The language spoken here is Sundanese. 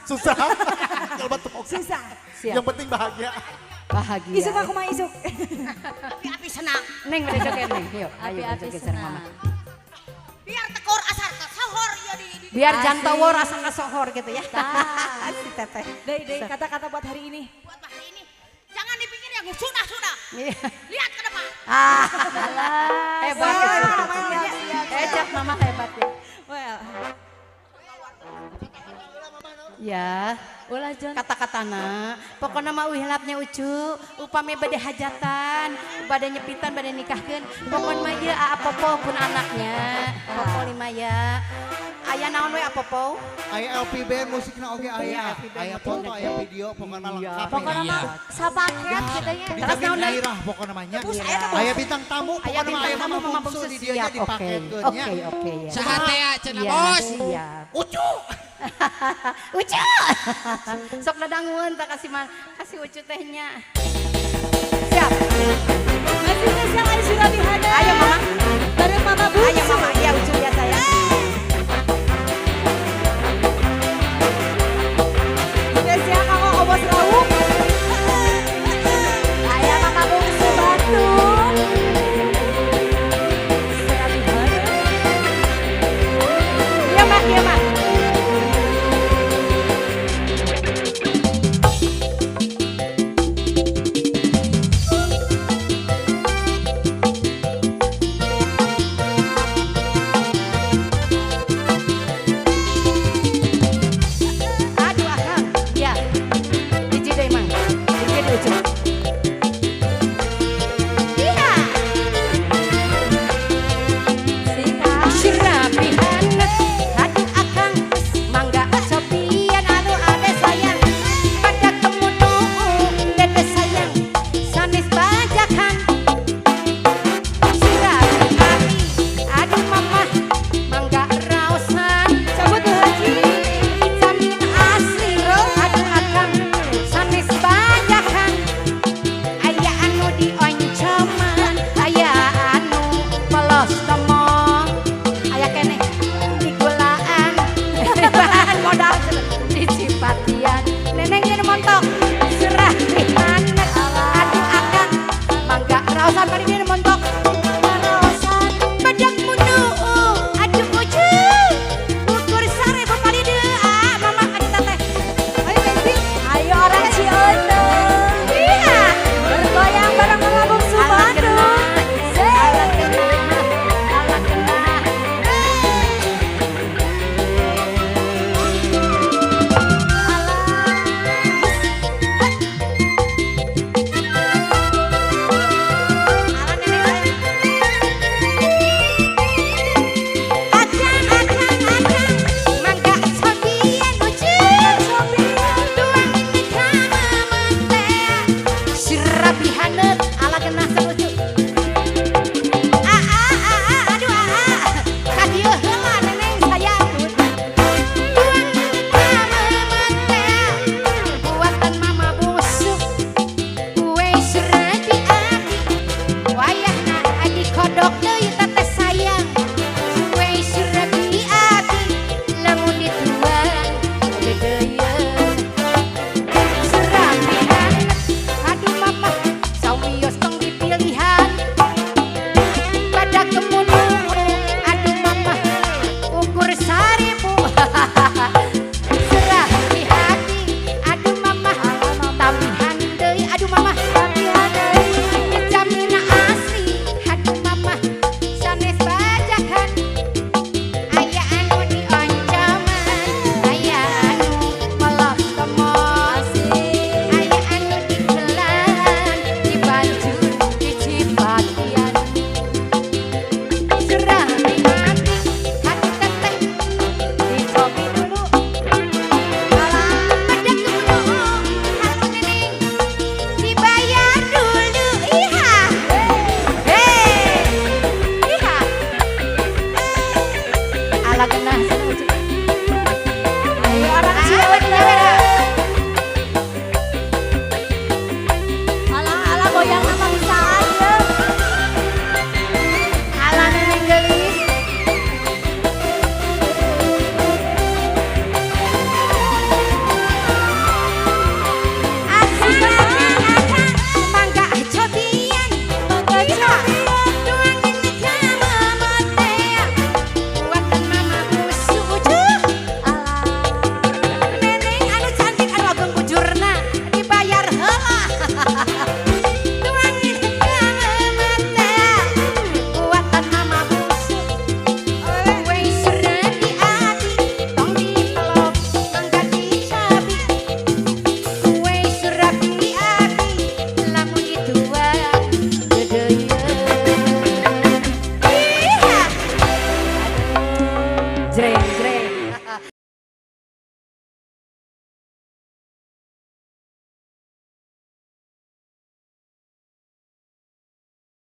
Susah. Kalau teu boga. Susah. Siap. Yang penting bahagia. Bahagia. Isuk aku mah isuk. Api-api senang. Neng udah joget, Neng. Yuk, ayo Api-api joget sareng senang. Mama. Biar tekor asar kesohor ya di Biar jantowo rasa kasohor gitu ya. Si teteh. Dei, Dei, kata-kata buat hari ini. Buat hari ini. Jangan dipikir yang sudah-sudah. Iya. Lihat ke depan. Ah, hebat. Siap, siap. Hebat Mama, hebat ya. Well. Ya, Ulah Jon. Kata-katana, pokoknya mah hilapnya Ucu, upami bade hajatan, bade nyepitan, bade nikahkeun, pokoknya mah ieu Aa Popo pun anaknya, Popo lima ya. Aya naon we Popo? Aya LP band musikna oge aya. Aya LP band Aya foto, aya video, pokoknya lengkap. Pokoknya mah sapaket gitu ya. Terus naon deui? Gairah pokoknya namanya. Bus, aya teh, bus. Aya bintang tamu, Aya pokoknya mah bintang aya tamu Mama Mama Bungsu Bungsu di dieu nya siap. Oke. dipaketkeun nya. Oke, oke ya. Saha teh ya cenah Iya, bos. siap. Ucu. Ucu. Sok dadangun tak kasih kasih Ucu tehnya. Siap. Masih spesial Aisyah Bihana. Ayo Mama. Bareng Mama Bungsu. Ayo Mama, ya Ucu ya sayang. Spesial kamu Obos Rawung. Ayah Mama Bungsu Bandung. Serabi Hana. Iya Mak, iya Mak. Aduh akang, ya. Hiji deui Mang. Hiji deui Ucu. Iya. Sirapihanet, aduh akang, mangga cobian aduh ade sayang. Pada kemunu dede sayang, sanes bajakan. Sirapi aduh mama, mangga raosan. Cabut Bu Haji. Dijamin asli, aduh akang, sanes bajakan. Aya anu dioncoman, aya anu polos.